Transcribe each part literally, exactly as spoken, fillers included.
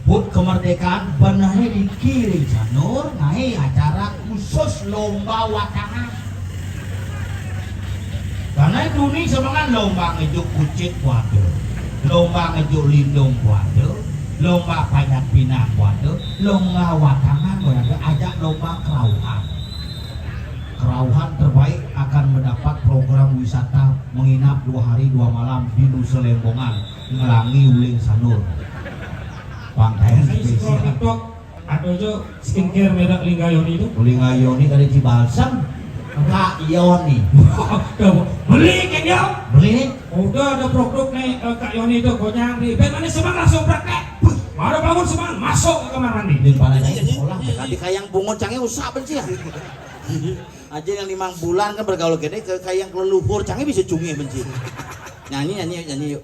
Hut kemerdekaan benehé dikiring Sanur ngaé acara khusus lomba watangan. Karena duni semengan lomba ngejuk kucing ku ada, lomba ngejuk lindung ku ada, lomba panjat pinang ku ada, lomba watangan ku ada, ajak lomba kerauhan. Kerauhan terbaik akan mendapat program wisata menginap dua hari dua malam di Nusa Lembongan, ngelangi uling Sanur. Pangkaian spesial. Ada aja skincare merek Lingga Yoni itu. Lingga Yoni kali Cibalsem. Kak Yoni. Beli kan ya? Beli. Udah ada produk nih, eh, Kak Yoni itu, gonyang nih. Ben mana semang langsung praktek. Baru bangun semang masuk ke kamar mandi. Di mana aja sekolah, tadi kayak yang bungut cangnya usah benci ya. Aja yang limang bulan kan bergaul gede ke kayak yang leluhur cangnya bisa cungi benci. Nyanyi, nyanyi, nyanyi yuk.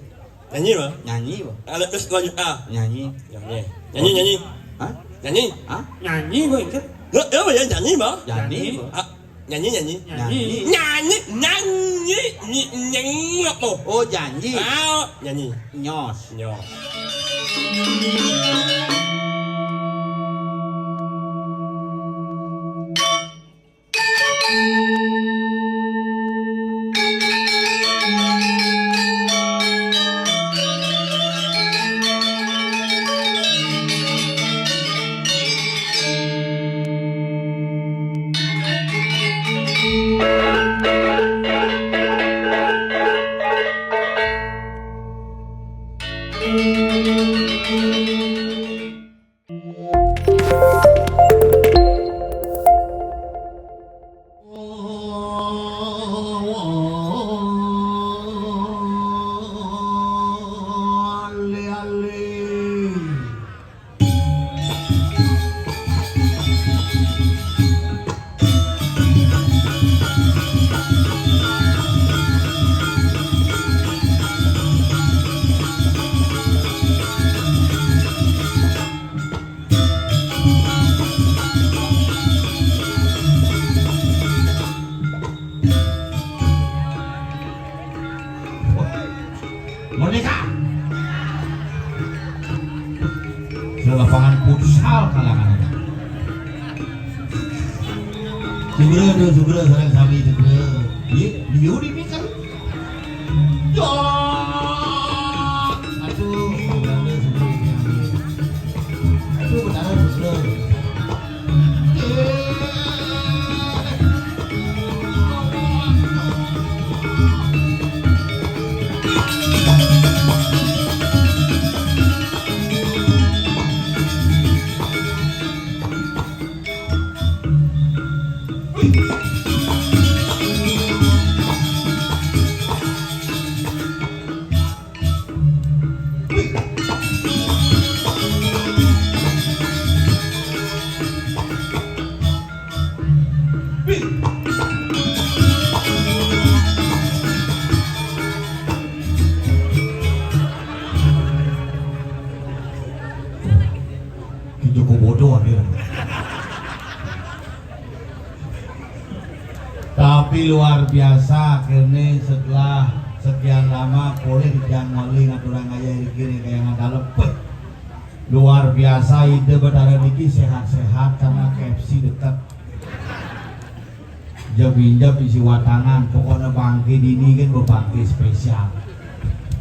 Nyanyi, Bang. Nyanyi, Bang. Ada terus lanjut ah. Nyanyi. Nyanyi. Nyanyi, nyanyi. Hah? Nyanyi. Hah? Nyanyi, Bang, kan? Ya, ya, ya, nyanyi, Bang. Nyanyi, Bang. Ah, nyanyi, nyanyi. Nyanyi. Nyanyi, nyanyi, nyi-, nyanyi apa? Oh, janji. Ah, nyanyi. Nyos. Nyos. Merdeka. Sudah lapangan futsal kalangan ada. Sugra tuh, sugra sareng sami sugra. Iya, iya di kan. Dok. Aduh, sugra, sugra. Aduh, benar sugra. Ki Joko bodoh dia. Tapi luar biasa, akhirnya setelah sekian lama polih dijang malih ngaturang ayah dikira kayak ngadalem. Luar biasa, ide Betara niki sehat-sehat karena K F C dekat. Jawinjab isi watangan, pokoknya bangke dini kan bebangke spesial.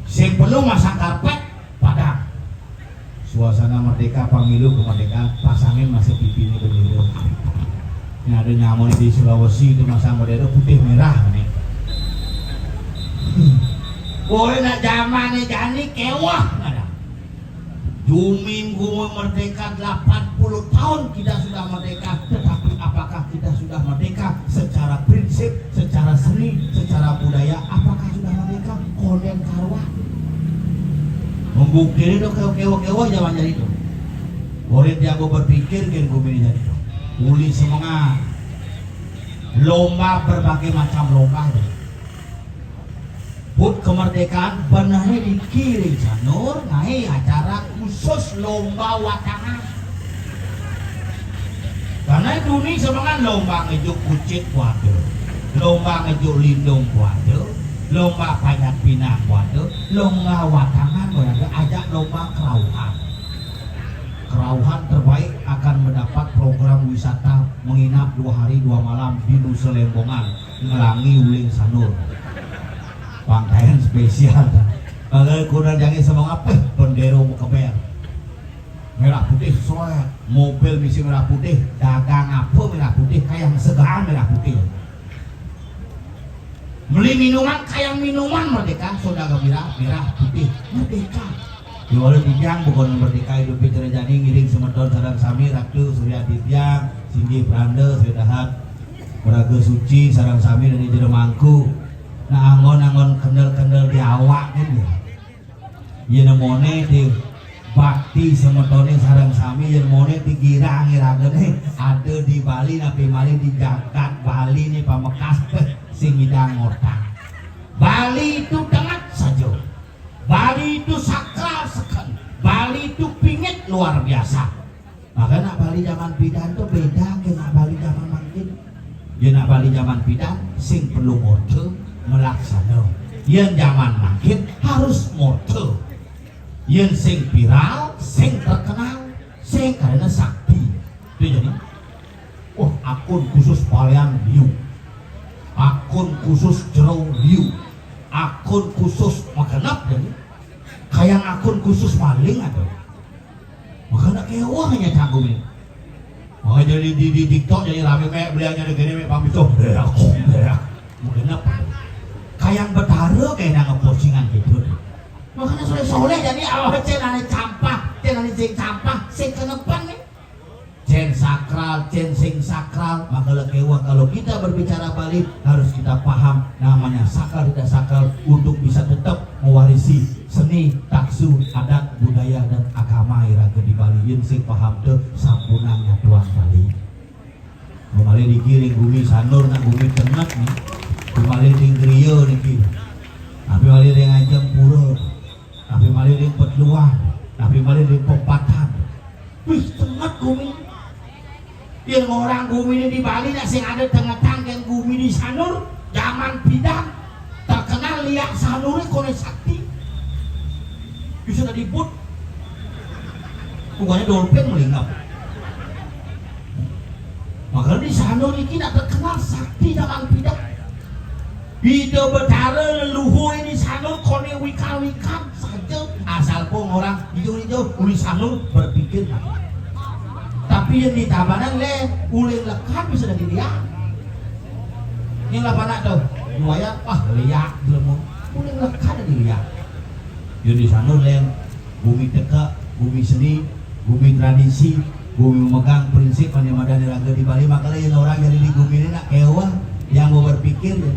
Sing perlu masang karpet, Padang. Suasana merdeka, pemilu kemerdekaan, pasangin masih pipi ini bendera. Ini ada nyamun di Sulawesi itu masang bendera putih merah nih. Boleh nak zaman nih jani kewah ada. Jumin gua merdeka delapan puluh tahun kita sudah merdeka, tetapi apakah kita sudah merdeka secara prinsip, secara seni, secara budaya, apakah sudah merdeka? Konden karuan. Membuktikan itu kewa-kewa zaman jadi itu. Boleh dia gua berpikir kan gua ini jadi itu. Uli semangat. Lomba berbagai macam lomba jadi. Hut kemerdekaan benehé dikiring Sanur ngaé acara khusus lomba watangan. Karena duni semengan lomba ngejuk kucit ku ada, lomba ngejuk lindung ku ada, lomba panjat pinang ku ada, lomba watangan ku ada, ajak lomba kerauhan. Kerauhan terbaik akan mendapat program wisata menginap dua hari dua malam di Nusa Lembongan, ngelangi uling Sanur. Pangkaian spesial. Kalau kurang jangan semua apa, bendera mau keber. Merah putih soe, mobil misi merah putih, dagang apa merah putih, kayak segaan merah putih. Beli minuman kayak minuman Merdeka, saudara, merah, merah putih, Merdeka. Di walau titiang bukan Merdeka hidup bicara jani, ngiring semeton sareng sami, Ratu Surya Titiang, Singgi Pranda, Sri Dahat, Praga Suci, sareng sami dari Jero Mangku. Nah, anggon-anggon kendel-kendel di awak kan ya. Yen mone di bakti semetone sareng sami, yen mone di girang iragene ada di Bali, napi malih di jagat Bali ni pamekas, beh, sing ngidang ngortang. Bali itu tenget saja. Bali itu sakral seken. Bali itu pingit luar biasa. Maka nak Bali zaman pidan tu beda ke nak Bali zaman mangkin. Ya nak Bali zaman pidan sing perlu ngorta melaksana. Yen zaman mangkin harus ngorta. Yen sing viral, sing terkenal, sing karena sakti. Itu jadi, wah, akun khusus palian liu. Akun khusus jero liu. Akun khusus magenep jadi. Kayak akun khusus maling ada. Maka nak kewah nya canggung ni. Maka jadi di, di TikTok jadi rame mek beliannya di gini mek pamit tuh. Beak, beak. Mungkin apa? Kayak betara kayak nang postingan gitu. Makanya soleh-soleh jadi awak cen ane campah, cen ane sing campah, sing kenepan nih. Cen sakral, cen sing sakral, maka le kewah. Kalau kita berbicara Bali harus kita paham namanya sakral tidak sakral untuk bisa tetap mewarisi seni, taksu, adat, budaya, dan agama iraga di Bali. Yen sing paham te sampunang nyatuan Bali. Kembali niki ring gumi Sanur nak gumi tenget nih. Kembali ring griya niki. Tapi malih ring ajeng pura. Tapi malih ring petluan. Tapi malih ring pempatan. Wih, tenget gumi. Yen orang gumi ini di Bali nak sing ada tengetang ken gumi di Sanur, zaman pidan terkenal liak Sanur kone sakti. Bisa tadi but. Bukannya dolphin melingap. Maka di Sanur iki nak terkenal sakti zaman pidan. Ida Betara leluhur ini Sanur kone wikal-wikal saja asal pun orang hijau-hijau uli Sanur berpikir. Tapi yang di Tabanan le uling lekat bisa dari dia. Yang lapan nak tu, luaya wah liak belum uling lekat dari dia. Yang di Sanur le bumi teka, bumi seni, bumi tradisi, bumi memegang prinsip panyamadan raga di Bali. Makanya yang orang jadi di bumi ini nak kewah yang mau berpikir ya.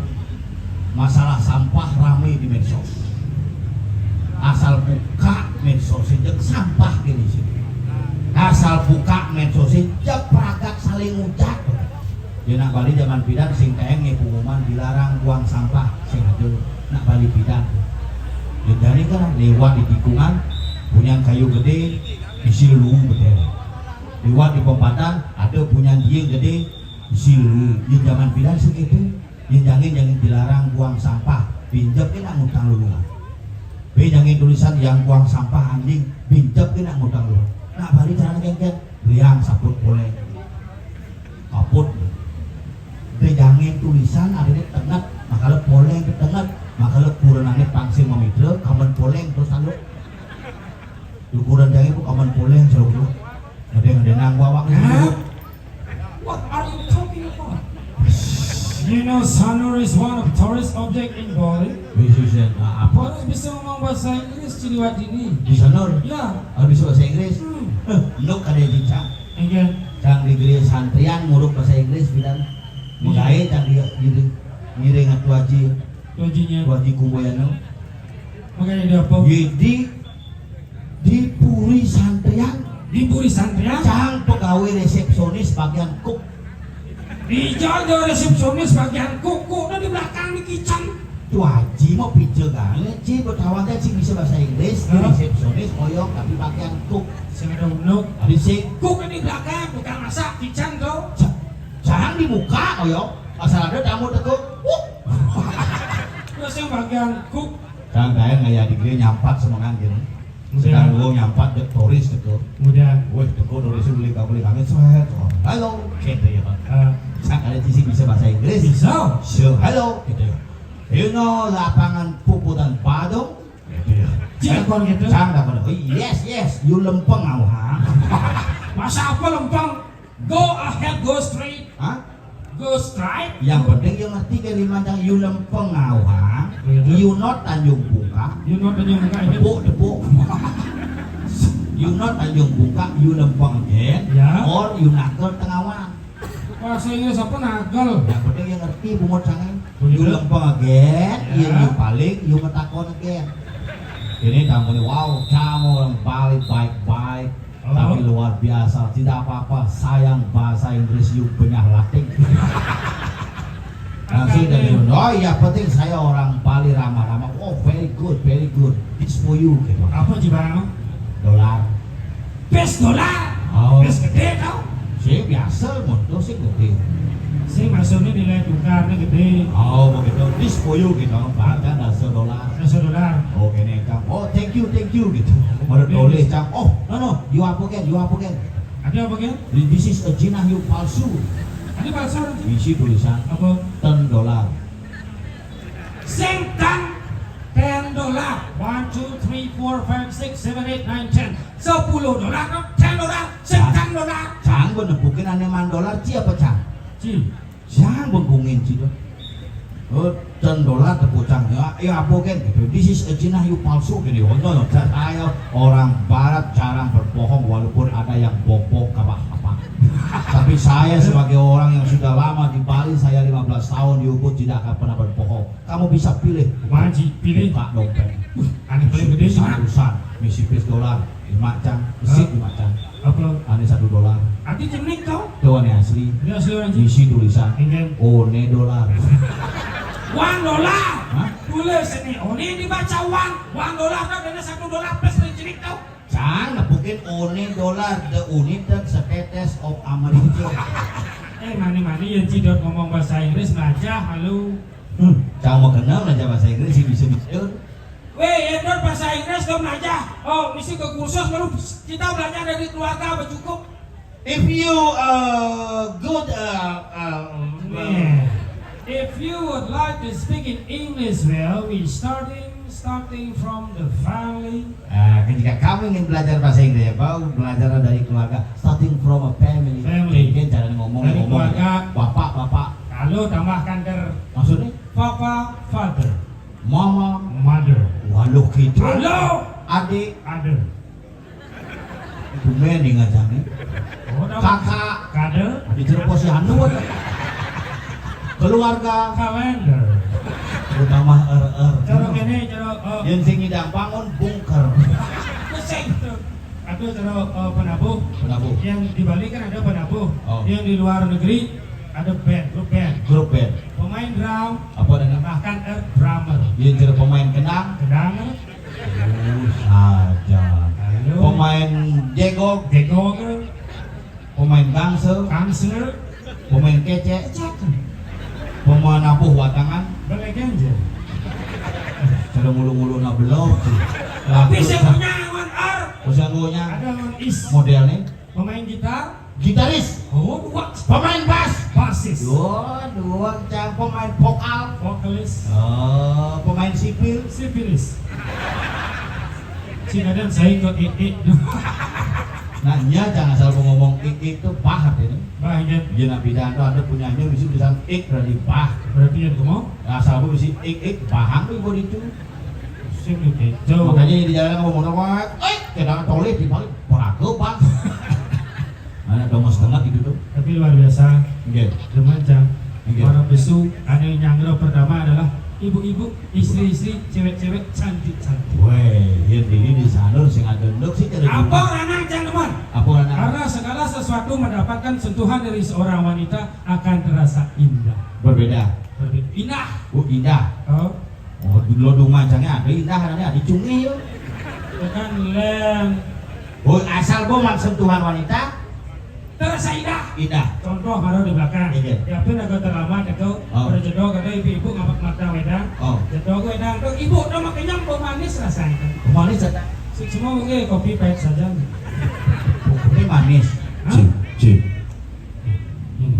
Masalah sampah rame di medsos. Asal buka medsos itu sampah gini sih. Asal buka medsos itu pragat saling ucap. Ya nak Bali zaman pidan sing kaeng pengumuman dilarang buang sampah sing ada nak Bali pidan. Ya dari kan lewat di tikungan punya kayu gede isi lelung betul. Lewat di pempatan ada punya dia gede isi lelung. Ya zaman pidan segitu. Yen jangin, jangin dilarang buang sampah, pinjep ki nak ngutang lulungan. Be jangin tulisan yang buang sampah anjing, pinjep ki nak ngutang lulungan. Nak Bali carane kengken, liang saput poleng. Kaput. Be jangin tulisan adine tenget, makale poleng ke tenget, makale kurenane pang sing mamitra, kamen poleng terus anu. Ukuran jangin ku kamen poleng jero ku. Ngede-ngede nang wawak. Hah? What are you talking about? You know, Sanur is one of tourist object in Bali. Wis, wis, ya. Nah, apa? Harus bisa ngomong bahasa Inggris, Ciliwat ini. Di Sanur? Ya. Harus bisa bahasa Inggris? Hmm. Eh, nuk ada di cang. Enggak. Cang di gereja santrian nguruk bahasa Inggris bilang. Iya. Megai cang di, di, di, ngiring atu aji. Tuajinya. Tuaji Kumbayana. Makanya ada apa? Yedi di puri santrian. Di puri santrian? Cang pegawai resepsionis bagian cook. Di jaga resepsionis bagian cook, cook di belakang di kitchen. Tu aji mau pija gane, ci betawa teh ci bisa bahasa Inggris, di resepsionis oyong tapi bagian cook. Sing ada unuk. Ada sing cook di belakang, bukan masak, kitchen tu. Ca-, cang di muka oyong, asal ada tamu teko. Wuh. Terus yang bagian cook. Cang kayak ngaya di gereja nyampat semengan gini. Sedang wong nyampat dek turis teko. Kemudian, wih, teko turis beli kabeli kami, seret. Oh, halo, gitu ya. Eh. Sakali sih bisa bahasa Inggris. Bisa. So, halo, gitu ya. You know lapangan Puputan Badung? Gitu ya. Cik, kon gitu. Cang, tak pernah. Oh, yes, yes. You lempeng, au, ha? Masa apa lempeng? Go ahead, go straight. Hah? Go straight. Yang penting you ngerti ke lima, Cang, you lempeng, au, ha? Gitu. You not Tanjung Bungka. You not Tanjung Bungka, ini. Tepuk, tepuk. You not Tanjung Bungka, you lempeng again. Ya. Or you nagel tengah wan. Bahasa Inggris apa nagel? Yang penting you ngerti, bungut, Cang, eh. Begitu. You lempeng again, ya. You, you balik, you ngetakon again. Ini tamu nih, wow, kamu orang Bali baik-baik. Oh. Tapi luar biasa, tidak apa-apa, sayang bahasa Inggris you benyah lating. Langsung dari, oh iya, penting saya orang Bali ramah-ramah. Oh, very good, very good. This for you, gitu. Apa sih, Bang? Dolar. Best dolar. Oh. Best gede tau. Sih biasa, motor sih gede. Sih maksudnya nilai tukarnya gede. Oh, begitu. This for you, gitu. Bahkan dasar dolar. Dasar dolar. Oh, gini, Cang. Oh, thank you, thank you, gitu. Baru tulis, Cang. Oh, no, no, you apa, Gen? You apa, Gen? Ada apa, Gen? This is a jinah you palsu. Ada palsu. Isi tulisan. Apa? Ten dolar. Sing tang ten dolar. One, two, three, four, five, six, seven, eight, nine, ten. Sepuluh dolar, no? Ten dolar. Sing tang dolar. Cang, bener bukan ane man dolar, ci apa, Cang? Ci. Cang, bengkungin ci, dong. Oh, ten dolar tepuk, Cang. Ya, ya apa, Gen? Gitu. This is a jinah you palsu, gini. Oh, no, no. Saya orang Barat jarang berbohong, walaupun ada yang bohong, gak apa-apa. Tapi saya sebagai orang yang sudah lama di Bali, saya lima belas tahun di Ubud, tidak akan pernah berbohong. Kamu bisa pilih. Wajib pilih. Buka dompet. Aneh paling gede. Urusan, misi pis dolar, lima, Cang, isi lima, Cang. Apa? Ane satu dolar. Ati jenik kau? Tuh, ane asli. Ini asli orang, Cing. Isi tulisan. Enggak. One dolar. One dolar. Hah? Tulis ini, one dibaca one. One dolar, tau, dana satu dolar plus dari jenik kau. Cang, nepukin one dolar, the unit dan setetes of America. Eh, mani-mani ya, Ci Dot ngomong bahasa Inggris, belajar, halo. Hmm, Cang mau kenal aja bahasa Inggris sih, bisa-bisa. Weh, ya, Dot, bahasa Inggris dong aja. Oh, misi ke kursus, baru kita belajar dari keluarga, bercukup. If you, uh, good, uh, uh, Yeah. If you would like to speak in English well, we starting, starting from the family. Ah, ketika kamu ingin belajar bahasa Inggris, ya, baru belajar dari keluarga, starting from a family. Family. Mungkin cara ngomong, dari ngomong, keluarga. Bapak, bapak. Lalu tambahkan ter. Maksudnya? Papa, father. Mama. Mother. Waduh, gitu. Halo. Adik. Ada. Tumben nih ngajak nih. Oh, nama. Kakak. Kada. Di Cirebon si Anu. Keluarga. Kalender. Utama er er. Cara kene, cara, eh, yang sing ngidang bangun bunker. Pesek tuh. Ada cara, eh, penabuh. Penabuh. Yang di Bali kan ada penabuh. Oh. Yang di luar negeri ada band, grup band. Grup band. Pemain drum. Apa namanya? Bahkan er drummer. Yang jadi pemain kendang. Kendang. Oh, saja. Ayo. Pemain jegog. Jegog. Pemain gangsel. Gangsel. Pemain kecek. Kecek. Pemain nabuh watangan. Balik aja. Cara ngulu-ngulu na belok. Tapi saya punya one R. Oh, saya punya. Ada one is. Modelnya? Pemain gitar. Gitaris. Oh, dua. Pemain bass. Basis. Oh, dua, Cang. Pemain vokal. Vokalis. Oh, pemain sipil. Sipilis. Si kadang saya ikut ik-ik. Nah, iya, Cang, asal mau ngomong ik-ik tuh bah ini. Bah, iya. Iya, nak bidan tuh ada punyanya, bisa tulisan ik dari bah. Berarti yang kamu? Asal aku bisa ik-ik, bahang tuh ikut itu. Sing gitu. Makanya di jalan ngomong apa? Eh, kita toleh di balik. Perago, Bang. Anak dong setengah gitu tuh. Tapi luar biasa. Nggih. Demen, Cang. Nggih. Para besu, anu yang nyanggra pertama adalah ibu-ibu, istri-istri, cewek-cewek cantik-cantik. Weh, yang diri di sana sing ada nduk sih, jadi apa dulu. Ranang, Cang, demen? Apa ranang? Karena segala sesuatu mendapatkan sentuhan dari seorang wanita akan terasa indah. Berbeda. Berbeda. Indah. Oh, indah. Oh. Oh, dulu dong mancangnya ada indah, ada, ada cungi, yo. Bukan lem. Oh, asal bo man sentuhan wanita. Terasa indah. Indah. Contoh baru di belakang. Iya. Ya, pun agak terlambat itu. Oh. Pada jodoh kata ibu-ibu ngapa mata wedang. Oh. Jodoh wedang tuh ibu tuh makanya pemanis rasanya. Pemanis ada. Semua mungkin copy paste saja. Kopiné manis. Hah? Cik, cik. Hmm.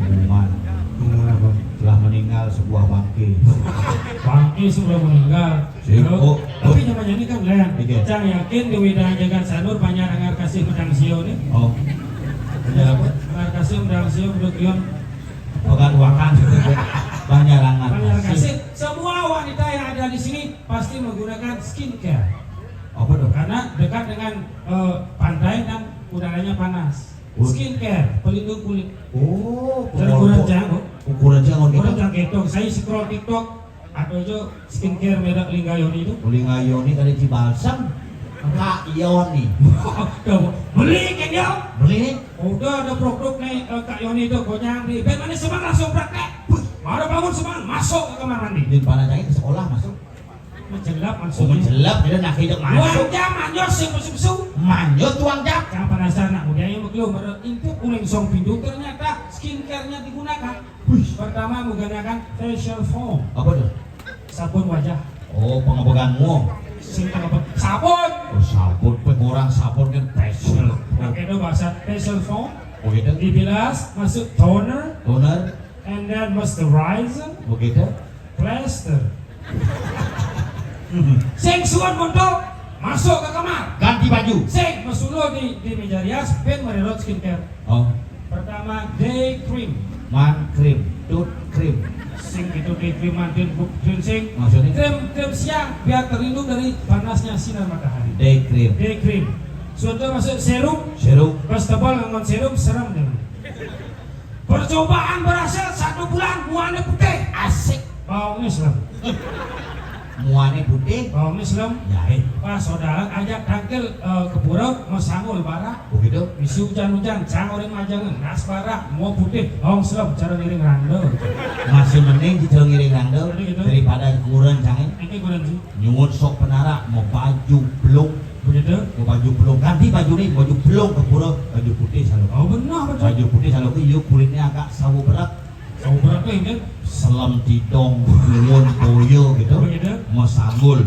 Pengumuman. Pengumuman apa? Telah meninggal sebuah bangke. Bangke sudah meninggal. Sik, oh, tapi oh. Nyaman ini kan, Len. Iya. Cang yakin di Widang Jagat Sanur banyak anggar kasih pedang sio nih. Oh. Banyak apa? Anggar kasih pedang sio, beduk ion. Pegat wakan. Banyak anggar kasih. Semua wanita yang ada di sini pasti menggunakan skincare. Apa tuh? Karena dekat dengan, eh, pantai dan udaranya panas. Oh. Skincare, pelindung kulit. Oh, ukuran jangkung. Ukuran jangkung gitu. Ukuran jangkung. Saya scroll TikTok, ada aja skincare merek Linggayoni itu. Linggayoni kali di balsam. Kak Yoni. Tuh, beli kan dia? Beli. Udah ada produk nih, eh, Kak Yoni itu, konyang di. Ben mana semua langsung praktek. Baru bangun semua masuk ke kamar mandi. Di mana cai ke sekolah masuk? Menjelap. Oh, maksudnya menjelap, dia nak hidup masuk. Dua jam manjos sing besu-besu. Manjos dua jam. Yang penasaran nak muda yang begitu, baru itu kuning song pintu ternyata skincare-nya digunakan. Wih. Pertama menggunakan facial foam. Apa tuh? Sabun wajah. Oh, pengebegan muo. Sing pengebek sabun. Oh, sabun, pengurang sabun kan facial. Nah, itu bahasa facial foam. Oh, gitu. Dibilas, masuk toner. Toner. And then moisturizer. Begitu. Plaster. Sing suwun monto masuk ke kamar. Ganti baju. Sing mesuluh di, di meja rias, ben mererot skincare. Oh. Pertama, day cream. Man cream, tooth cream. Sing itu day cream, man cream, bu-, cream sing. Maksudnya? Krim, krim siang, biar terlindung dari panasnya sinar matahari. Day cream. Day cream. Sudah masuk serum. Serum. Pas tebal nganggon serum, serem deh. Percobaan berhasil satu bulan, muane putih. Asik. Baongnya selem. Muane putih. Baongnya selem. Jahit. Pas saudara ajak tangkil, eh, ke pura, mesangul barak. Begitu. Misi hujan-hujan, cang oring majangan, nas barak, mau putih, baong selem, cara ngiring randel. Masih mending si cara ngiring randel. Jadi gitu. Daripada kuren cangin. Ini kuren sih. Nyuwun sok penarak, mau baju belum. Begitu. Mau baju belum. Ganti baju nih, baju belum ke pura, baju putih selalu. Oh, benar, betul. Baju putih selalu ke, yuk kulitnya agak sawo berat. Sawo berat tuh, ingat. Selem tidong, kuwon, toyo gitu. Begitu. Mesangul.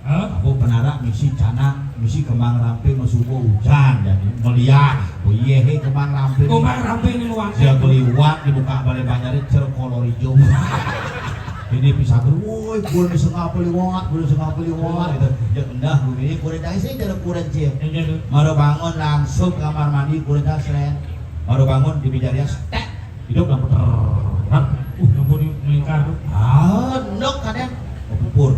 Hah? Apa penarak misi canang, misi kembang ramping, mesubo hujan, jadi meliah. Oh, iya, he, kembang ramping. Kembang ramping ini luar. Dia beli wak, dibuka balai banjar, cer kolor hijau. Ini pisah, woi, gue bisa ngapa liwat, gue bisa ngapa liwat, gitu. Ya, enggak, gue ini kurang tahu sih, cara kurang cium. Iya, tuh. Baru bangun, langsung ke kamar mandi, kurang tahu, seren. Baru bangun, di meja rias, tek, hidup lampu, ter-, ter-, Uh, lampu ini melingkar tuh. Ah, nok kadang. Oh, pupur.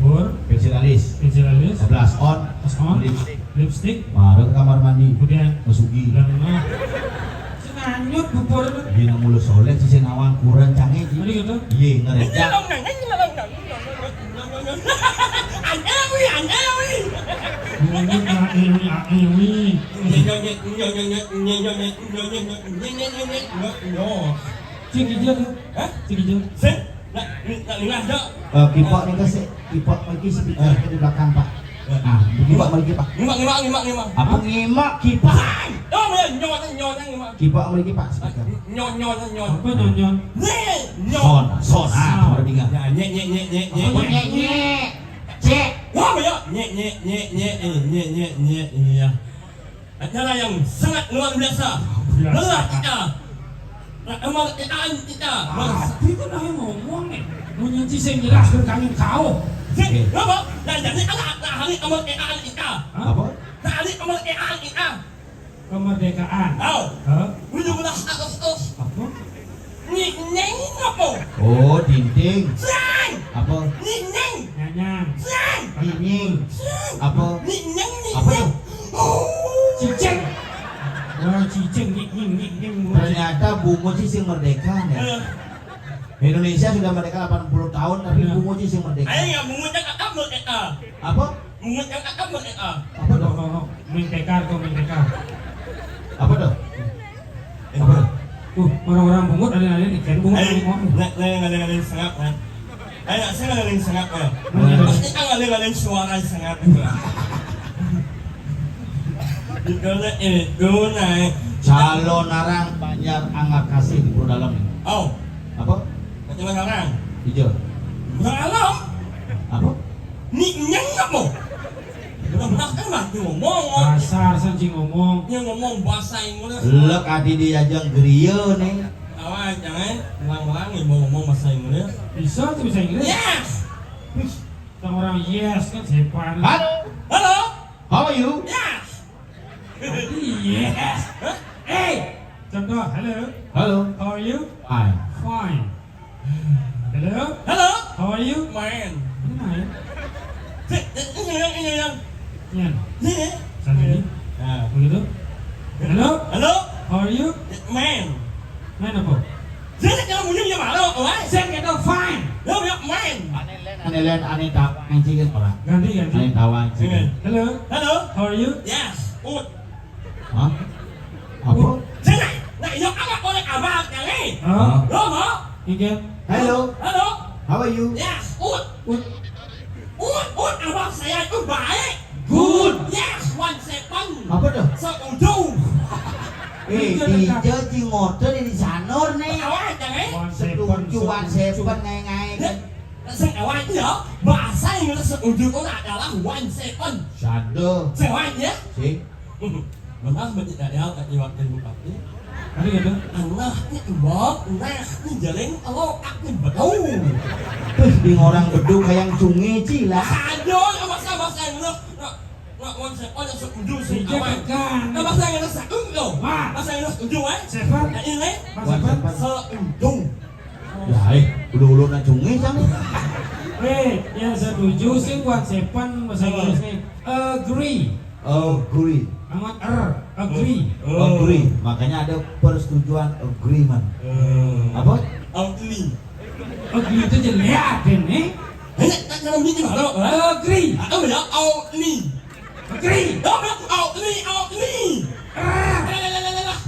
Pur. Pensil alis. Pensil alis. Blush on. Blush on. Lipstick. Lipstick. Baru ke kamar mandi. Kemudian. Masuki. Dan rumah. Sing anyut pupur itu. Dia nak mulus soleh, sisi nawang kurang canggih. Tadi gitu. Iya, ngerti. Aneh, wi, aneh, wi. Ini, ini, ini, ini. Cik Ijo tuh. Hah? Cik Ijo. Sing, nak, nak lingah, Jok. Eh, Kipak ni kasih, Kipak lagi speaker di belakang, Pak. Ya. Ah, Kipak lagi, Pak. Ngimak, ngimak, ngimak, ngimak. Apa ngimak, Kipak? Sing. Oh, ya, nyo, nyo, nyo, ngimak. Kipak lagi, Pak, speaker. Nyo, nyo, nyo, nyo. Apa nyo, nyo? Ni, nyo. Son, son, ah, baru dengar. Ya, nyek, nyek, nyek, nyek, nyek. Apa nyek, nyek? Cek. Wah, ya. Nyek, nyek, nyek, nyek, eh, nyek, nyek, nyek, iya. Acara yang sangat luar biasa. Biasa. Lelah kita. Nak amal keadaan kita. Ah, itu dah ngomong nih. Menyuci sing jelas berkangin kau. Sing, ngapa? Nah, jadi anak, anak hari amal keadaan kita. Hah? Apa? Nah, hari amal keadaan kita. Kemerdekaan. Tahu? Hah? Tujuh belas Agustus. Apa? Nyik nyeng apa? Oh, dinding. Sing. Apa? Nyik nyeng. Nyanyang. Sing. Nyinying. Sing. Apa? Nyik nyeng, nyik nyeng. Apa tuh? Oh. Cicing. Wah, cicing, nyik nyeng, nyik nyeng. Ternyata bungut sih sing merdeka, ya. Eh. Indonesia sudah merdeka delapan puluh tahun, tapi bungut sih sing merdeka. Ayo, ya, bungut yang kakak merdeka. Apa? Bungut yang kakak merdeka. Apa tuh? Oh, oh, oh. Main tekar tuh, main tekar. Apa tuh? Apa tuh? Tuh, orang-orang bungut ada yang ikan bungut. Ayo, ada yang ngomong. Nak, nak, ada yang sengap, nak. Ayo, nak, saya ada yang sengap, ya. Mana? Pasti kan ada yang suara sengap, ya. Itu, nak, itu, nak. Calon arang Banjar Angga Kasih di Purdalam nih. Oh. Apa? Kata orang. Iya. Dalam. Apa? Ni nyeng apa? Nah, benar kan mah ngomong. Dasar sing ngomong. Nya ngomong bahasa Inggris. Lek ati diajeng griya nih. Awas, jangan ulang-ulang ya, mau ngomong bahasa Inggris. Bisa tuh bahasa Inggris? Yes. Wis, orang yes kan sepan. Halo. Halo. How are you? Yes. Yes. Hah? Eh, contoh, halo. Halo. How are you? Fine. Fine. Halo. Halo. How are you? Main. Ini main. Sik, ini yang, ini yang. Yan. Sini. Sana ini. Nah. Begitu. Halo. Halo. How are you? Main. Main apa? Sik, kalau bunyi dia malu, wah. Sik, itu fine. Lo ya main. Ane len, ane tawang sih kan ora. Ganti, ganti. Ane tawang sih. Iya. Halo. Halo. How are you? Yes. Ut. Hah? Apa? Sini. Nah, yo, apa korek abang kali? Hah? Lo mau? Iya. Halo. Halo. How are you? Yes. Ut. Ut. Ut, ut, abang saya itu baik. Good. Yes, one second. Apa tuh? Setuju. Eh, dija ji ngoten ini sanur nih. Tahu aja, eh? One second, setuju, one second, ngae-ngae kan. Sing awak ya, bahasa Inggris setuju itu adalah one second. Sadu. Sing awak ya? Sing. Benar, betul, ya, Pak Iwan dan Bupati. Ada gitu? Anak ni iwak, nah ni jaring, kalau aku betul. Terus di orang beduk kayak sungai cila. Aduh, ya masa, masa Inggris. Nak, nak one second yang setuju sih. Iya, aman. Kan? Nah, masa Inggris setuju. Wah. Masa Inggris setuju, eh? Seven. Nah, ini. Mas Seven. Setuju. Ya, eh, ulu-ulu nak sungai sana. Eh, yang setuju sih one seven bahasa Inggris nih. Agree. Agree. Amat er, agree. Oh. Agree. Makanya ada persetujuan agreement. Hmm. Apa? Agree. Agree itu jelek, Aden, eh? Eh, tak dalam ini gimana? Agree. Aku bilang agree. Agree. Agree, agree. Ah. Lah, lah, lah, lah, lah.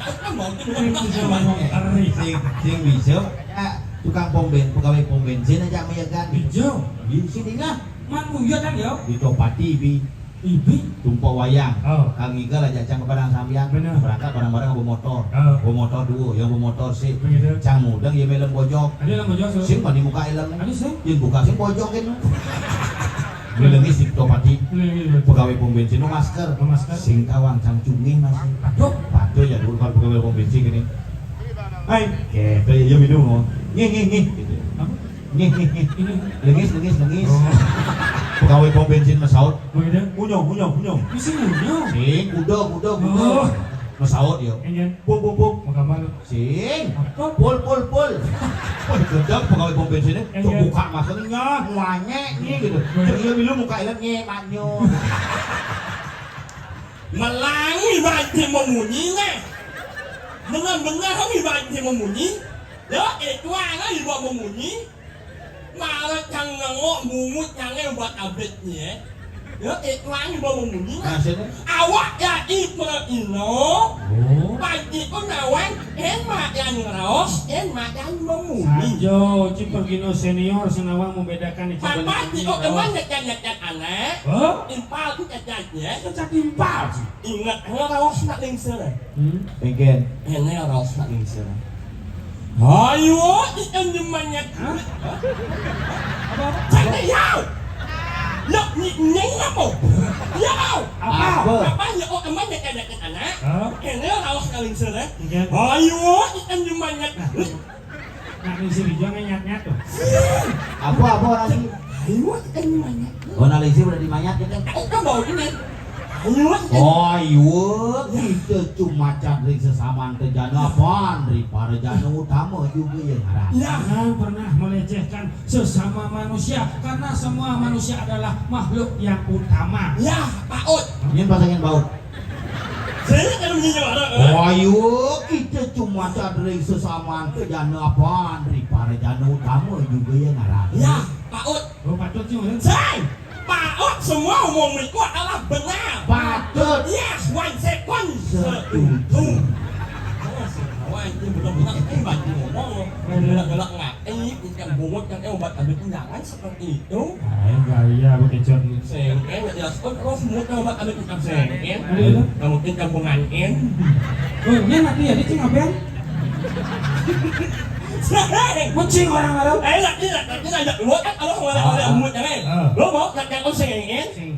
Aku kan mau tuh, Sing bisa ngomong agree. Sing, sing bisa. Ah, tukang pom ben-, pegawai pom bensin aja meyegan. Iya. Di sini lah. Man, iya kan, ya? Di Topati, bi. Ibi. Tumpuk wayang. Oh. Kang Igal aja cang ke Padang sambian. Bener. Berangkat bareng-bareng bawa motor. Oh. Bawa motor dua, yang bawa motor sih. Begitu. Cang mudeng ya melem bojok. Ada yang bojok, so? Sing mani muka elem. Ada sih. Yang buka sing bojok kan. Melengis di Topati. Melengis, betul. Pegawai pom bensin nu masker. Oh, masker. Sing tawang cang cungih masih. Aduh. Patuh ya dulu kalau pegawai pom bensin gini. Hai, gitu ya, ya minum. Ngih, ngih, ngih. Gitu. Apa? Ngih, ngih, ngih. Ini. Lengis, lengis, lengis. Oh. Pegawai pom bensin masaut. Begitu? Munyong, munyong, munyong. Bisa munyong? Sing, kuda, kuda, kuda. Oh. Masaut ya. Enggak. Pul, pul, pul. Mau gambar lu? Sing. Apa? Pul, pul, pul. Wah, gedeg pegawai pom bensinnya. Enggak. Buka maskernya, nyah, muanyek, nih gitu. Begitu. Cek iya milu muka ilat, nyeh, manyun. Melangi bajing memunyi, nah. Benar-benar kami bajing memunyi. Ya, itu anak ibu memunyi. Malah cang nengok mungut cangnya buat abetnya. Ya, itu anak ibu memunyi. Nah, sini. Awak jadi perino. Oh. Pagi pun nawan, emak yang raos, emak yang memunyi. Sajo, Ci Pergino senior, senawang membedakan itu. Papa, di oh, emang nyekan-nyekan anak. Hah? Impal tu cacatnya. Cacat impal, Ci. Ingat, hanya raos nak lingsir, eh. Hmm? Engken. Hanya raos nak lingsir. Ayo, ikan jemannya. Hah? Apa, apa? Cari yau. Lok ni nyeng apa? Yau. Apa? Apa? Apa ya? Oh, emang dekat-dekat anak. Hah? Hanya raos nak lingsir, eh. Engken. Ayo, ikan jemannya. Nah. Nah, lingsir hijau nyat-nyat tuh. Apa, apa orang sih? Ayo, kita ini banyak. Oh, nah, lingsir udah dimanyat kita. Aku kan bawa ini. Ayo, kita. Oh, iya, kita cuma cadring sesamaan tejana pan, ri parejana utama juga ya ngaran. Nah. Jangan pernah melecehkan sesama manusia, karena semua manusia adalah makhluk yang utama. Ya, Pak Ut. Ini pasangin baut. Saya kan punya orang, eh? Wah, yuk, kita cuma cadring sesamaan tejana pan, ri parejana utama juga ya ngaran. Ya, Pak Ut. Oh, patut sih, Mas. Say, Pak Ut semua ngomong itu adalah benar. Patut. Yes, one second. Setuju. Setuju. Oh, semua itu benar-benar, eh, bantu ngomong. Benar-benar nggak, eh, ikan bungut kan, eh, obat ambil jangan seperti itu. Aing gaya, bocah. Sengken, ya, terus muka obat ada tukang sengken. Ada itu? Kamu tin kampungan, en. Oh, ini nanti ya, dia cing apean? Kucing orang Arab. Eh, nanti, nanti ngajak lu kan, kalau mau ada mulut, kan? Ah. Lo mau ngajak lu sengken? Sing.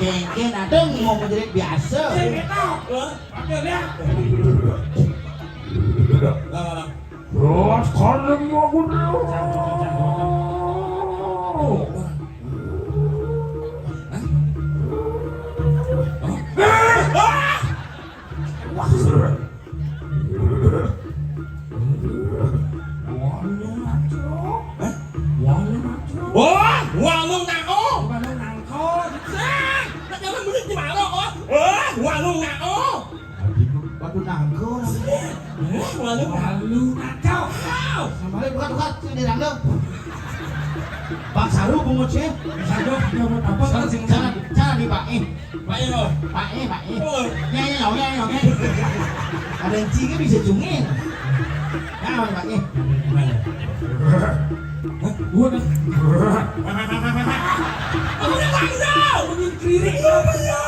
Kéngkén, aduh, mau menjerit biasa. Hah? Oke, lihat. Lah, lah, lah. Hah? Hah? Hah? Walung nako. Oh, walung nako. Walung nangko. Ah, nak jangan bener di mana, oh? Oh, walung nako. Aduh, waduh nangko. Eh, walung nako. Walung nako. Hau. Sama lagi bukan, bukan, sing dirangkep. Bang Saru, bungut sih. Bisa dong, dia mau apa? Cara, cara, cara di Pak, eh. Pak Eno. Pak E, Pak E. Oh. Nyai, nyai, nyai, nyai. Ada yang ciga bisa cungin. Nah, Pak E. Hah? Gua dah. Kamu udah tahu dong. Ini kiri, iya, iya.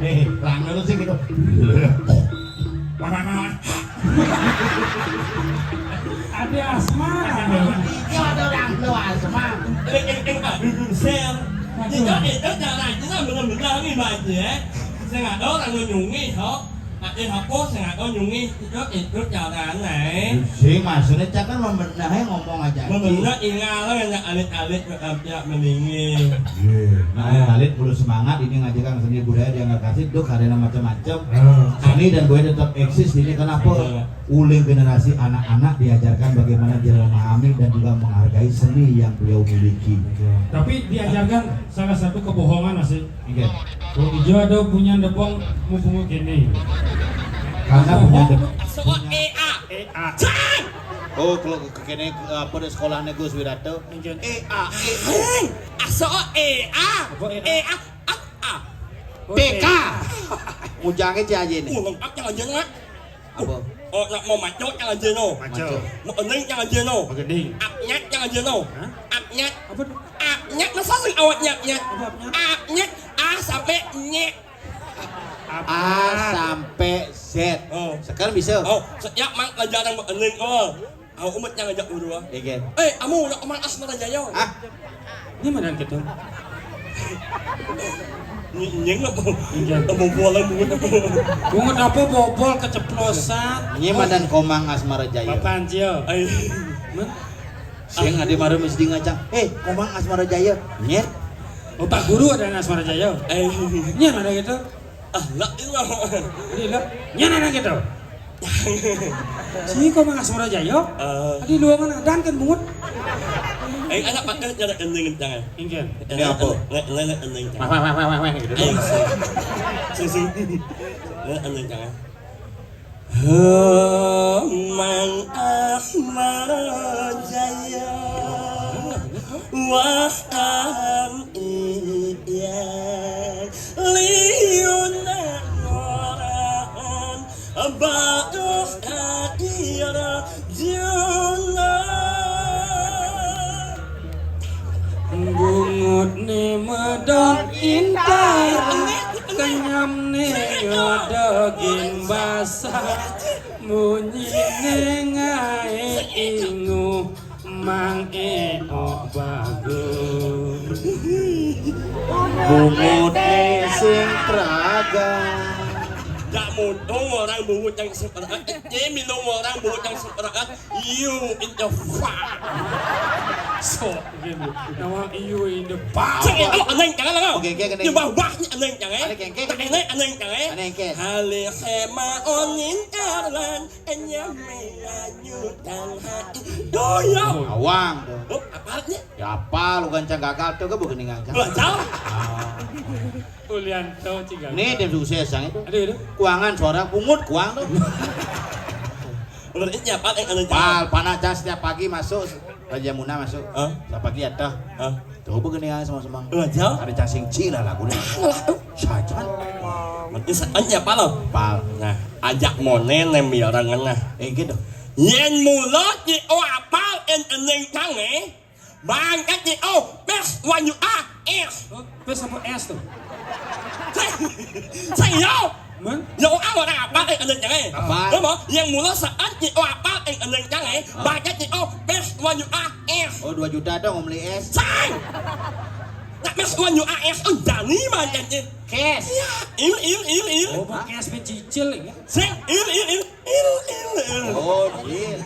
Eh, pelan dulu sih gitu. Ada asma. Iya, ada orang tua asma. Ring, ring, ring, Pak Dudun Sel. Aduh. Itu, itu cara kita benar-benar nih, Pak, ya. Saya nggak tahu orang nyungi, kok. Tapi aku saya nggak tahu nyungi. Itu, itu caranya. Sing, maksudnya cak kan membenahi ngomong aja. Membenar ingal yang alit-alit ke kampung meninggi. Iya. Nah, alit-alit perlu semangat ini ngajarkan seni budaya di Anggar Kasih, duk, karena macam-macam. Seni dan budaya tetap eksis ini. Kenapa? Iya. Uling generasi anak-anak diajarkan bagaimana dia memahami dan juga menghargai seni yang beliau miliki. Tapi diajarkan salah satu kebohongan, masih. Iya. Wong ijo ada punya depong mumpung kene. Karena punya depong. Soal E A. E A. Cang! Oh, kalau ke kene, apa, di sekolahnya Gus Wirata? Iya. E A, E A. Hei, aso E A. Apa E A? E A, A, A. Oh, P K. E A. Ujangnya ci aja nih. Uh, lengkap yang aja, Mak. Apa? Oh, nak mau maco yang aja, no. Maco. Mau ening yang aja, no. Mau gending. Apnyat yang aja, no. Hah? Apnyat. Apa tuh? Apnyat, masa lu awak nyat, nyat? Apa apnyat? Apnyat, A sampai nyet. Apa? A sampai Z. Oh. Sekarang bisa. Oh, setiap mang pelajaran mau ening, oh. Aku umat yang ngajak guru, ah. Iya. Eh, kamu nak omang Asmara Jaya. Ah? Ini mana gitu? Nyeng apa? Iya. Apa bola mulut apa? Bungut apa bobol keceplosan? Ini madan komang Asmara Jaya. Apaan sih, yo? Ay. Sing ada maru mesti ngacang. Eh, komang Asmara Jaya. Nyet. Oh, Pak Guru ada Asmara Jaya. Ay. Ini mana gitu? Ah, lah, ini lah. Ini lah. Ini mana gitu? Si komang Asmara Jaya? Eh. Tadi luangan adan kan, bungut. Aing anak pakai cara ending jangan. Inggih. Ini apa? Lele ending Wah, jangan. Wah, wah, wah, wah, wah, gitu. Aing sing sing sing. Lele ending jangan. Mang Ahmad Jaya. Wah, am iya. Liuna ngoraan. Bagus ka ira juna. Bungut ni medok intar, kenyam ni daging basah, munyi ni ngai ingu, mang eok bagus. Bungut ni sing praga. Dak mudung orang bungut yang seperti ini, minum orang bungut yang seperti you in the fuck. So, gitu. Nama you in the fuck. Cek itu aneh jangan lah. Oke, oke, oke. Di bawah ni aneh jangan. Ada kengkeng. Tak aneh aneh jangan. Aneh, oke. Hale hema onin karlan enyame nganyutan hai. Doyo. Awang. Oh, apa ni? Ya apa lu gancang gagal tuh ke begini gancang. Belajar. Ulianto ciga. Nih tim sukses yang itu. Aduh, aduh. Kuangan suara pungut kuang tuh. Menurutnya apa yang aneh jangan? Pal, panas Cang setiap pagi masuk. Raja Muna masuk. Hah? Setiap pagi ada. Hah? Tuh begini ya sama-sama. Belajar. Ada cacing cina lagunya. Sajan. Berarti sa- aneh apa lo? Pal. Nah, ajak monen nem biar orang ngena. Eh gitu. Yen mulut ni oh apal en eneng tange. Bangkat ni oh pes wanyu ah es. Terus sama es tuh. Saya Men? Yo ah orang apa eh eneng tange. Apa? Lo mau yang mulut saat ni oh apal en eneng tange. Bangkat ni oh pes wanyu ah es. Oh dua juta dong mau beli es. Sang. Nak pes wanyu ah es oh jani bangkat ni. Cash. Il il il il. Oh, pakai es mencicil ya. Sing il il il il il il. Oh, iya.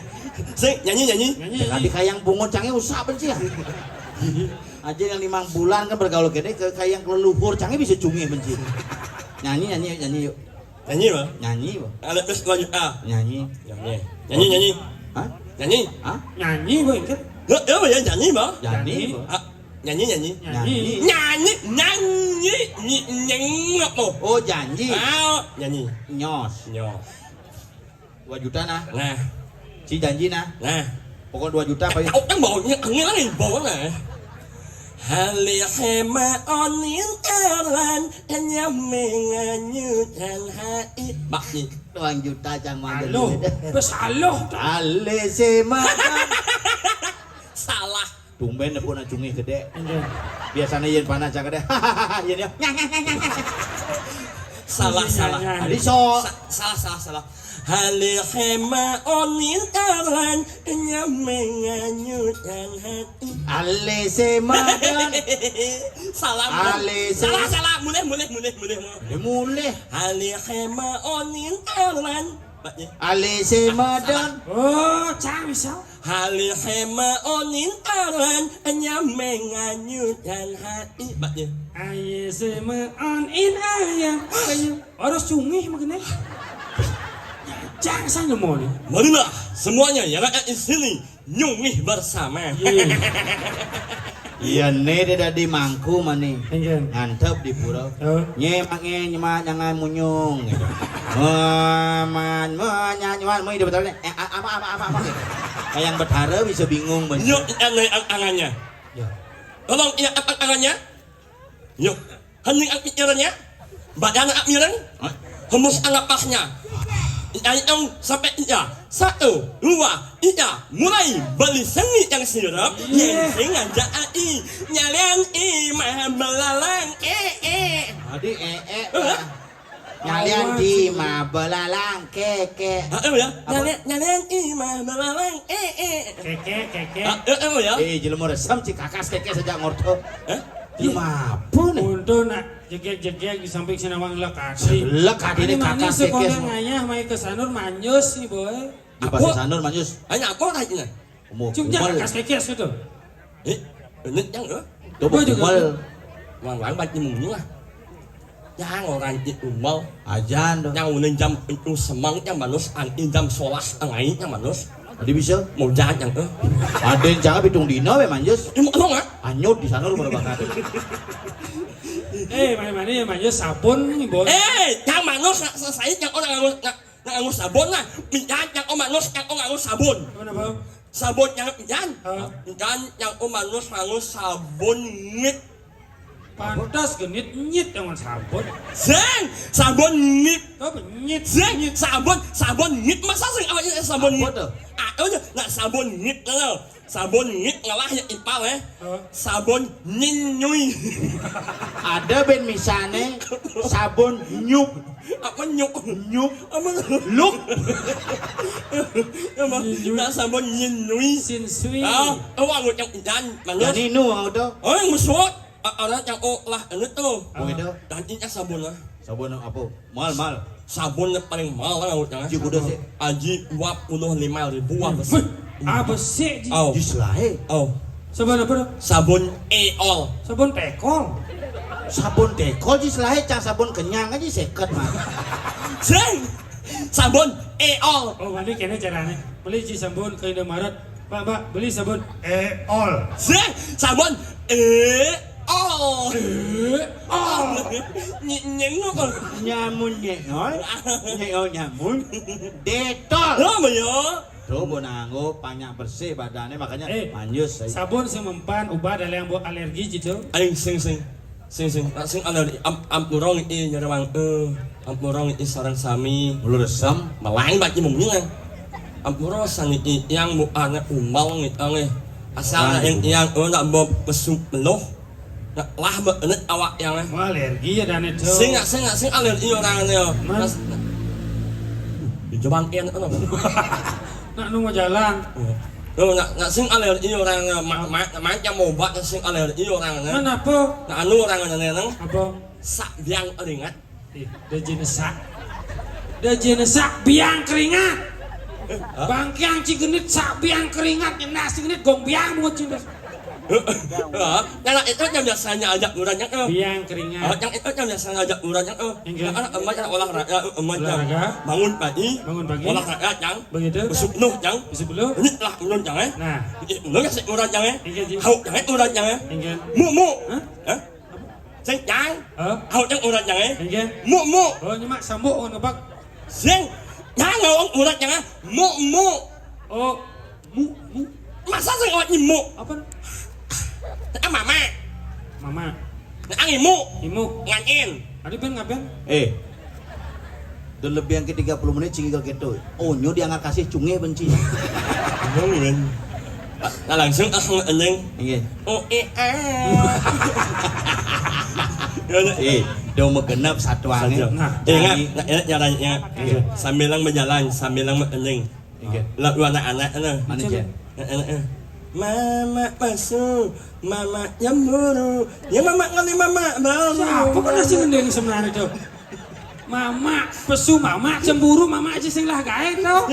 Sing nyanyi nyanyi. Nyanyi. Tadi kayak yang bungut Cangnya usah benci ya. Aja yang limang bulan kan bergaul gede ke kayak yang leluhur Cangnya bisa cungi benci. Nyanyi nyanyi nyanyi yuk. Nyanyi mah. Nyanyi bang. Ada terus lanjut ah. Nyanyi. Nyanyi nyanyi nyanyi. Hah? Nyanyi. Hah? Nyanyi boy kan? Ya ya ya nyanyi mah. Jadi. Ah, nyanyi nyanyi. Nyanyi. Nyanyi nyanyi nyi nyeng apa? Oh janji. Ah, nyanyi. Nyos. Nyos. Dua juta nah. Nah, Si janji nah. Nah. Pokoknya dua juta apa ya? Tahu kan baunya angin lagi bau lah. Hale hema onin kalan nyame nganyutan hai. Bak ni. Dua juta cang mah. Aduh, terus aluh. Ale sema. Salah. Tumben nepuk nak cungih gede. Biasanya yen panas cang gede. Yen ya. Salah salah. Tadi so. Sa- salah salah salah. Hale hema onin kalan nyame nganyutan hai. Ale sema dan. Salah. Ale Salah sema. Salah. Mulai mulai mulai mulai mulai. Dia mulai. Hale hema onin kalan. Baknya. Ale sema dan. Oh, cang bisa. Hale hema onin kalan nyame nganyutan hai. Baknya. Aye sema on in aye. Aye. Harus cungih makanya. Cang saya mau nih. Marilah semuanya yang ada di sini nyungih bersama. Iya. Iya ne dia tadi mangku mani. Enggak. Ngantep di pura. Oh. Nye make nyema jangan munyung gitu. Meman menyanyiwan mau hidup betul eh a- apa apa apa apa. Kayak yang betara bisa bingung bener. Nyok aneh angannya. Ya. Tolong ingat angannya. Nyok. Hening pikirannya. Badan anak mireng. Hembus napasnya. Nyai dong sampai iya. Satu, dua, tiga. Mulai beli seni yang sirap. Yang sing aja ai. Nyalian imah belalang eh eh. Tadi eh eh. Nyalian di mah belalang keke. Ah, eh, ya. Nyalian nyalian imah belalang eh eh. Keke, keke. Ah, eh, eh, ya. Eh jelema resem cik kakas keke sejak ngorto. Eh? Jelema apa nih? Untung nak jegek-jegek di samping sinawang lekati. Lekati ini kakas Sekolah keke. Ngayah mai ke sanur manjus nih boy. Di pasar sanur manjus. Hanya aku aja. Umur Cuma jangan kumal. Kas keke itu. Eh, bener yang eh. Tuh Gua juga. kumal. Wang wang bat nyemung lah. Yang orang di umur Ajan tuh. yang udah jam itu semang yang manus angin jam solas angin yang manus. Adi bisa? Mau jajan, eh. Ada yang jangan pitung dina wé manjus. Ini mau ngomong, ah? Anyut di sana rumah bakar. Eh, mana-mana ya manjus sabun nih, Bon. Eh, yang manus nak selesai yang orang nganggo nak, nak nganggo sabun lah. Minjan yang oh manus yang oh nganggo sabun. Apa, apa? Sabun yang minjan. Hah? Minjan yang oh manus nganggo sabun ngit. Pantas genit nyit dengan sabun. Sing, sabun ngit. Apa nyit? Sing, sabun, sabun ngit. Masa sing awaknya sabun ngit? Apa tuh? Ah, oh, ya, nak sabun ngit, eh. Sabun ngit ngalah ya ipal, eh. Hah? Sabun nyinyui. Ada ben misane sabun nyuk. Apa nyuk? Nyuk. Apa? Luk. Apa? Nyinyui. Nak sabun nyinyui. Sinsui. Ah, oh, aku yang minjan, manus. Jadi nu mau tuh. Oh, yang musuh. A-, orang yang oh lah, anu tuh. Oh, gitu. Dan ini sabun lah. Sabun apa? Mal, mal. Sabun yang paling mahal lah, nganggo jangan. Ji kuda sih. Aji dua puluh lima ribu apa sih? Wih, apa sih, Ji? Oh. Ji selaé. Oh. Sabun apa tuh? Sabun eol. Sabun tekol. Sabun tekol ji selaé, cang sabun kenyang aja seket mah. Sing. Sabun eol. Oh, berarti kene carane. Beli ji sabun ke Indomaret. Pak, Pak, beli sabun eol. Sing. Sabun eol. Eol. Ny-, nyengok. Nyamun nyeol. Nyeol nyamun. Detol. Lo, Mayo. Tuh, gua nanggo banyak bersih badannya, makanya Eh, manjus, saya. Sabun sing mempan ubah ada yang buat alergi gitu. Aing sing, sing. Sing, sing. Nak sing alergi am-, ampura ngi'i nyerewang, eh. Ampura ngi'i sareng sami. Mulu resem. Melain bagi mungkin, eh. Ampura sangi'i yang mu anak umal ngi'i, eh. Asal Wah, yang, gitu. Yang, eh, nak mau pesu peluh. Nak lah, be-, enek awak yang, eh. Wah, alergi ya, Dane, tuh. Sing, nak sing, nak sing alergi orang, eh. Man. Nas-, di Jebang, eh, eh. Nak nunggu jalan. Tuh, nak, nak sing alergi orang, eh, ma-, ma-, macam obat nak sing alergi orang, eh. Man apa? Nak anu orang, eh, nang. Apa? Sak biang keringat. Ih, da jenis sak. Da jenis sak biang keringat. Eh, hah? Bangkiang cigenit sak biang keringat, nyenas cigenit gong biang bungut cinta. Heeh. Nah, itu yang biasanya ajak murahnya, eh. Biang keringat. Oh, yang itu yang biasanya ajak murahnya, eh. Enggak. Nah, kan emak yang olahraga, eh, emak yang Olahraga. Bangun pagi. Bangun pagi. Olahraga, Cang. Begitu. Besuk penuh, Cang. Besuk penuh. Ini telah turun, Cang, eh. Nah. Ini penuh ya, sik murah, Cang, eh. Enggak, Ji. Hauk, Cang, eh, murah, Cang, eh. Enggak. Muk, muk. Hah? Eh? Hauk, Cang, murah, Cang, eh. Enggak. Muk, muk. Oh, nyemak sambuk, oh, ngebak. Sing. Cang, hauk, murah, Cang, eh. Muk, muk. Oh, mu, mu. Masa sing awak nyemuk? Apa? Nak mama. Mama. Nak ngimu. Imu. Nganyin. Adi ben ngaben? Eh. Udah lebih yang ke tiga puluh menit, cingigel gitu. Oh, nyu diangkat kasih cunge benci. Ngomong, men. Nah, langsung, ah, eling. Iya. Oh, eh, ah. Ya, ya. Eh, udah mau genep satu angin. Saja. Nah, jadi ingat, nah, ingat caranya. Iya. Sambil yang berjalan, sambil yang eling. Inggih. Lagu anak-anak, anu. Anu, Jen. Heeh, heeh. Mama pasu, mama cemburu. Ya, mama ngalih mama baru. Siapa kok nasi ngendeng sebenarnya tuh? Mama pesu, mama cemburu, mama aja sing lah gaé tuh.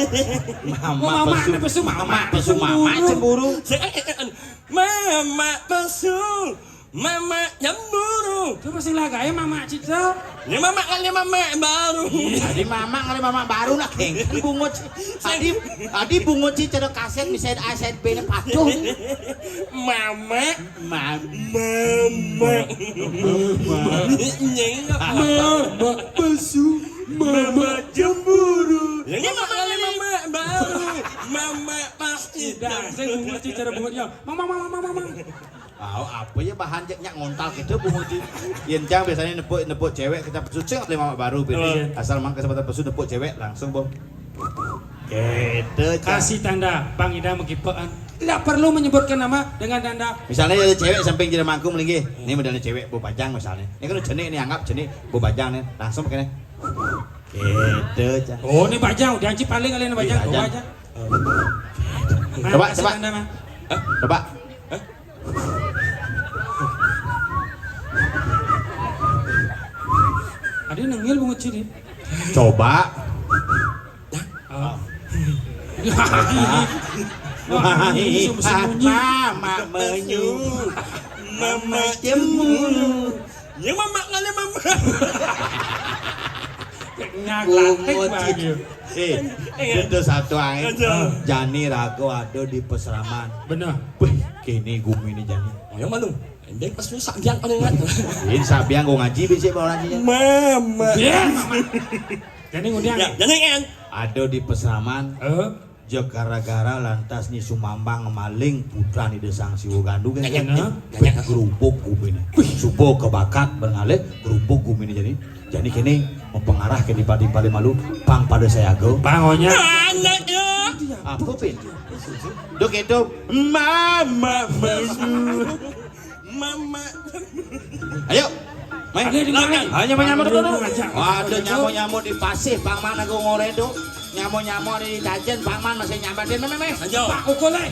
Mama Oh, mama pesu, ada pesu, mama mama pesu, mama cemburu. Cemburu. Saya, eh, eh, eh, mama pesu, mama cemburu. Coba sing lah gaé mama cicak. Ini mama ngalih mama baru. Tadi mama ngalih mama baru lah, geng. Bungut. Tadi, tadi bungut sih cerita kaset misalnya A set B-nya patuh. Mama. Mama. Mama. Nyeng. Mama pesu. Mama cemburu. Ini mama ngalih mama baru. Mama pasti. Dah, saya bungut sih cara bungutnya. Mama, mama, mama, mama. Oh, apa ya bahan cek nyak ngontal gitu, Bu Muji? Yen cang biasanya nepuk, nepuk cewek kita pesu, cing, lima baru, gitu. Iya. Asal mang kesempatan pesu nepuk cewek langsung, Bu. Gitu, cang. Kasih tanda, Bang Ida mengkipean. Tidak perlu menyebutkan nama dengan tanda. Misalnya ada cewek samping jadi mangku melinggi. Ini modelnya cewek, Bu Bajang misalnya. Ini kan jenik, ini anggap jenik, Bu Bajang nih. Langsung pakai nih. Gitu, cang. Oh, ini Bajang, udah anci paling kali ini Bajang, Iya, Bu Bajang. Bajang. Coba, Nah, kasih coba. Tanda, Mang. Hah? Coba. Hah? Ada nengil bungut sini. Coba. Oh. Wah, ini sembunyi. Mama menyu. Mama cemburu. Ya, mama kali, mama. Ngaglatik Bungut lagi. Eh, itu satu angin. Jani raga ada di pasraman. Bener. Wih, kini guminé jani. Ayo malu. Endek pas lu sabiang paling ingat. Ini sabiang gua ngaji bisa mau ngaji. Mama. Jani ngudiang. Ya, jani kan. Ada di pasraman. Eh. Jek gara-gara lantas Nyi Sumambang maling putra Ida Sang Siwa Gandu kan. Nanya, nanya. Gerubuk guminé. Suba kebakak berngalih gerubuk guminé jani. Jani kini mempengarah ke dipati paling malu pang pada sayaga. Pang onya. Anaknya. Apa pin? Duk itu mama mama. Mama. Ayo. Main. Ada di mana? Hanya menyambut dulu. Waduh, nyamuk-nyamuk di pasih, Pak Man aku ngoredo. Nyamuk-nyamuk di jajan, Pak Man masih nyambatin, meh, meh, meh. Ayo. Pak Kukul, eh.